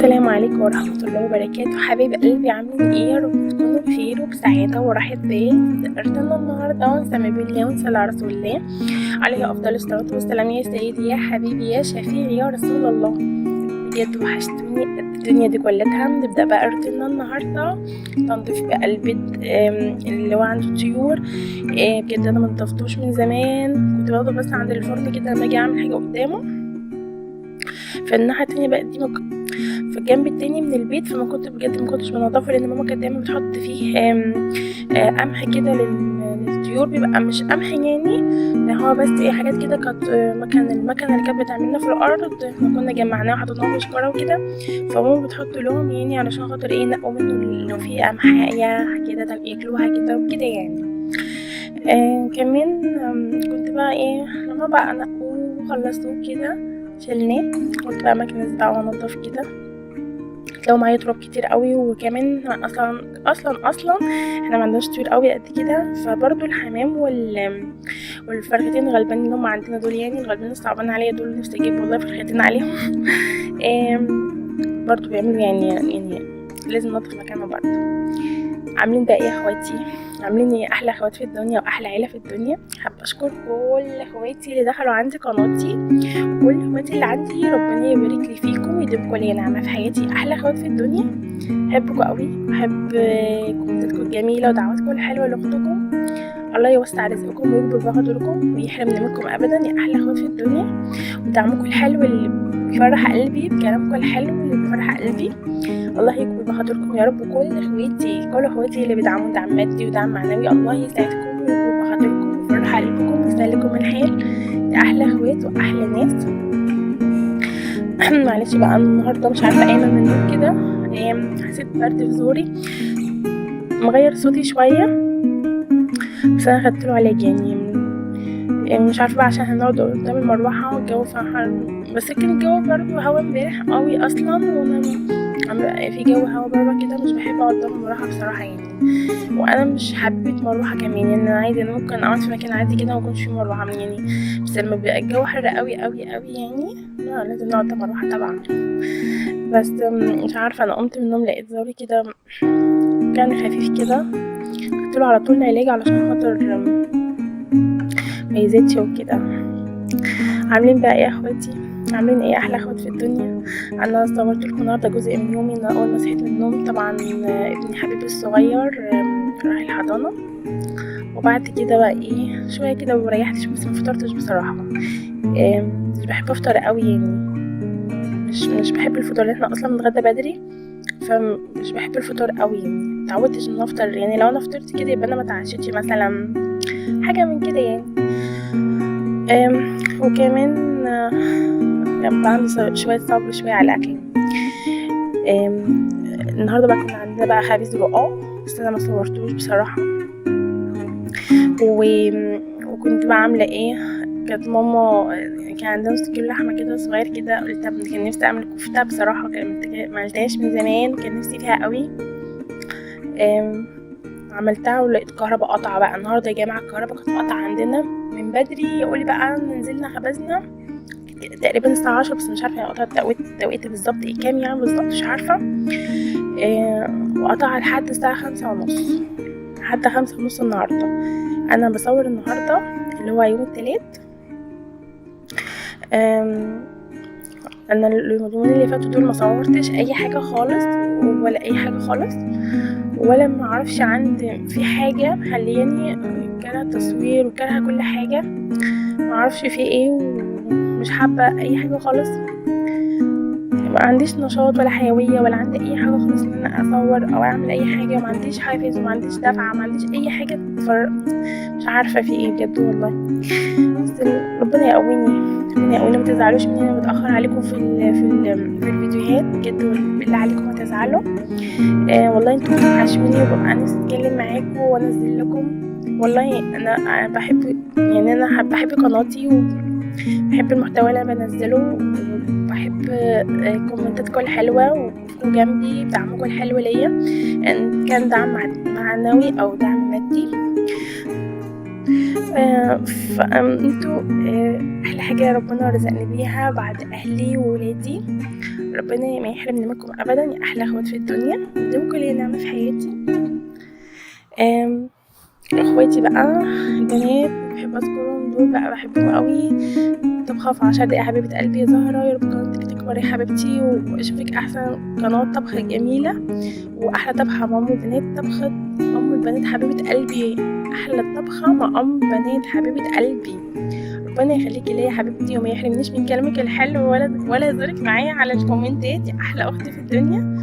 السلام عليكم ورحمة الله وبركاته. حبايب قلبي، عاملين ايه؟ يا رب تكونوا بخير وبسعادة وراحة بال. ارتنا النهاردة ونسمي بالله ونصلي على رسول الله عليه أفضل الصلاة والسلام. يا سيدي يا حبيبي يا شفيعي يا رسول الله، بجد وحشتوني الدنيا دي كلها. نبدأ بقى روتيننا النهاردة، تنظيف بقى البيت اللي هو عنده طيور. بجد انا منضفتوش من زمان، كنت باخده بس عند الفرن كده لما اجي اعمل حاجة قدامه. فالناحية التانية بقى دي في الجنب التاني من البيت، فما كنت بجد ما كنتش بنضفه، لان ماما كانت دايما بتحط فيه قمح كده للطيور، بيبقى مش قمح يعني، ده هو بس ايه حاجات كده كانت مكان المكنه اللي كانت بتعملنا في الارض، احنا كنا جمعناها وحطيناها في شكاره وكده، فماما بتحط لهم يعني علشان خاطر ايه نقوا منه لو في قمحية كده ياكلوها كده وكده يعني. كمان كنت بقى ايه لما بقى نقوه وخلصوه كده شلناه، قلت بقى مكنس بقى وانضف كده. لو معايا تراب كتير قوي، وكمان اصلا اصلا اصلا احنا ما عندناش طيور قوي قد كده، فبرضو الحمام والفرختين غلبانين اللي هم عندنا دول، يعني الغلبانين الصعبان عليا دول، نفسي اجيب والله فرختين عليهم. برضو بيعملوا يعني لازم ننضف مكانهم برضو. عاملين بقى ايه يا اخواتي؟ عاملين ايه؟ احلى اخوات في الدنيا واحلى عيله في الدنيا. حابة اشكر كل اخواتي اللي دخلوا عندي قناتي، كل اخواتي اللي عندي، ربنا يبارك لي فيكم ويديمكم لي نعمه في حياتي. احلى اخوات في الدنيا، بحبكم قوي، بحب كومنتاتكم الجميلة ودعواتكم الحلوة لاختكم. الله يوسع رزقكم ويكبر بخاطركم ويحرمني منكم ابدا يا احلى اخوات في الدنيا، ودعمكم الحلو اللي بيفرح قلبي، بكلامكم الحلو اللي بيفرح قلبي، الله يكبر بخاطركم يا رب. وكل اخواتي، كل اخواتي اللي بيدعموا دعم مادي ودعم معنوي، الله يسعدكم ويكبر بخاطركم ويفرح قلبكم ويسلكم الحال يا احلى اخوات واحلى ناس. معلش بقى النهارده مش عارفه قايمة من النوم كده، حسيت برد في زوري، مغير صوتي شوية، بس انا خدت له علاج يعني، مش عارفه بقى عشان هنقعد قدام المروحة والجو فحر، بس كان الجو برضه هوا امبارح قوي اصلا، وانا عم في جو هوا بره كده، مش بحب اقعد قدام المروحة بصراحة يعني، وانا مش حبيت مروحة كمان يعني، انا عادي انا ممكن اقعد في مكان عادي كده وما يكونش فيه مروحة يعني، بس لما بيبقى الجو حر قوي قوي قوي يعني لا لازم نقعد قدام المروحة طبعا. بس مش عارفه انا قمت من النوم لقيت زوري كده كان خفيف كده، خدت له على طول علاج علشان خاطر ما يزيدش وكده. عاملين بقى ايه يا اخواتي؟ عاملين ايه احلى اخوات في الدنيا؟ انا صورت لكم النهارده جزء من يومي. انا اول ما صحيت من النوم طبعا ابني حبيبي الصغير راح الحضانة، وبعد كده بقى ايه شوية كده وريحت، بس ما فطرتش بصراحة. مش بحب افطر قوي يعني، مش بحب الفطار، احنا اصلا بنتغدى بدري، فمش بحب الفطار قوي يعني، متعودتش ان افطر يعني، لو انا فطرت كده يبقى انا ما اتعشيتش مثلا، حاجة من كده يعني. وكمان بعمل شوية صبر شوية على الاكل. النهارده بقى كنا عندنا بقى خبيز رقاق، بس انا ما صورتوش بصراحة. وكنت بقى عامله ايه، كانت ماما كان عندنا نص كيلو لحمه كده صغير كده، قلت كان نفسي اعمل كفته بصراحة، ما عملتهاش من زمان، كان نفسي فيها قوي. عملتها ولقيت الكهرباء قطع بقى النهارده يا جماعة، الكهرباء كانت قطع عندنا من بدري، يقولي بقى نزلنا خبزنا تقريبا الساعة 10، بس مش عارفه هي قطعت التوقيت بالظبط ايه كام يعني بالظبط مش عارفه. وقطع لحد الساعة 5:30، لحد 5:30 النهارده. انا بصور النهارده اللي هو يوم التلات. انا اليومين اللي فاتوا دول ما صورتش اي حاجة خالص ولا اي حاجة خالص، ولا ما اعرفش عندي في حاجة مخلياني كارهه التصوير وكارهه كل حاجة، ما اعرفش في ايه، ومش حابة اي حاجة خالص، ما عنديش نشاط ولا حيوية ولا عندي اي حاجة خالص ان انا اصور او اعمل اي حاجة، ما عنديش حافز وما عنديش دفعه، ما عنديش اي حاجة مش عارفه في ايه بجد والله. بس ربنا يقويني، ربنا يقويني، ما تزعلوش مني انا بتاخر عليكم في الفيديوهات بجد، بالله عليكم ما تزعلوا. والله انتوا وحشوني، وببقى نفسي اتكلم معاكم وانزل لكم والله. انا بحب يعني، انا بحب قناتي وبحب المحتوى اللي انا بنزله، وبحب كومنتاتكم الحلوة ووقوفكم جنبي، بدعمكم الحلو ليا، ان كان دعم معنوي او دعم مادي. فانتوا احلى حاجة ربنا رزقني بيها بعد اهلي وولادي، ربنا ما يحرمني منكم ابدا يا احلى اخوات في الدنيا، يديمكم ليا نعمه في حياتي. اخواتي بقى البنات بحب اذكرهم دول بقى، بحبهم قوي. طبخه في 10 دقايق حبيبه قلبي يا زهره، يا رب قناتك تكبر يا حبيبتي واشوفك احسن قناة طبخ جميلة واحلى طبخه مع ام البنات. طبخه ام البنات حبيبه قلبي، احلى طبخه مع ام بنات حبيبه قلبي. ربنا يخليكي ليا يا حبيبتي وما يحرمنيش من كلامك الحلو ولا هزارك معايا على الكومنتات، يا احلى اخت في الدنيا.